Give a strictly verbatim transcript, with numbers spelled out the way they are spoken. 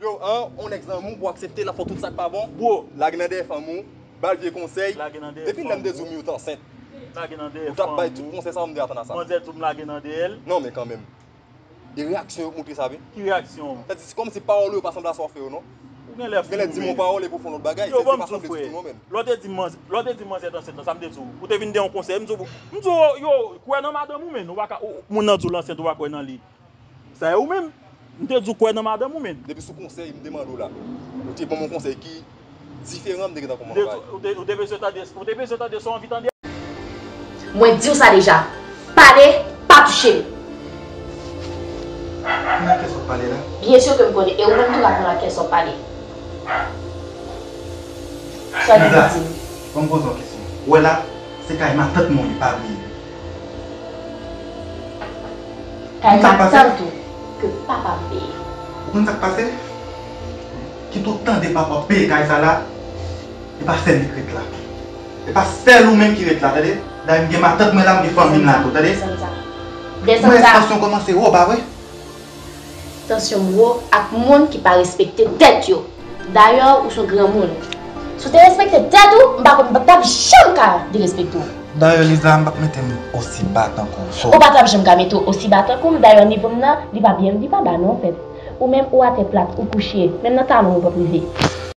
Yo, an, on nèg zanmi w pou aksepte l ap fè tout sa k pa bon. Bro, lage nan dèyè fanmi w, ba l vye konsèy. Lage nan dèyè fanmi w. Depi lè m te di w m yo t ansent. Lage nan dèyè fanmi w. Ou t ap bay tout konsèy sa, m te atann a sa. Manzè di w m lage nan dèyè l. Non, men kanmenm. E reyaksyon yo k montre sa, wi. Ki reyaksyon? Sa di, se kòmsi pawòl ou yo pa sanble a sa w fè yo, non. Ou genlè fou, men. Ou genlè di m yon pawòl epi w fè yon lòt bagay. Yo, ban m di w, frè. Lè w te di m manz-, lè w te di m manzè t ansent lan, sa m te di w? Ou te vin de yon konsèy, m di w, m di w, yo, kwè nan madanm ou, men. Ou pa ka, ou, moun nan di w l ansent, ou pa kwè nan li. Sa e ou menm. M te di w kwè nan madanm ou, men. Depi sou konsèy, m te mande w la. Ou te ban m yon konsèy ki diferan, m te gentan kòmanse bay. Ou te, ou te bezwen tande, ou te bezwen tande sa w anvi tande. Mwen di w sa deja. Pale, pa touche m. Nan kiyès w ap pale la? Byen si ke m konnen, e ou menm tou ka konn ak kiyès w ap pale. Sa gen pou di m? Ban m poze w kesyon. Ou wè la, se kay matant mwen w ye, pa bliye. Kay matant ou ke papa m peye. Ou konn sa k pase? Kit ou tande papa w peye kay sa la, e pa sèl li k ret la. E pa sèl ou menm ki ret la, tande? Dayè m gen matant mwen la, m gen fanmi m la tou, tande? Desann sa. Desann sa. Mwen, tansyon kòmanse wo, pa vre? Tansyon m wo ak moun ki pa respekte tèt yo. Dayè, ou se yon granmoun. Si w te respekte tèt ou, m pa kwè m pa t ap janm ka derespekte w. Dayè, Liza, m p ap mete m osi ba tankou w. Ou pa t ap janm ka mete w osi ba tankou m. Dayè, nivo m nan, li pa byen, li pa ba non, anfèt. Ou menm, ou atè plat, ou kouche. Menm nan talon, ou p ap rive.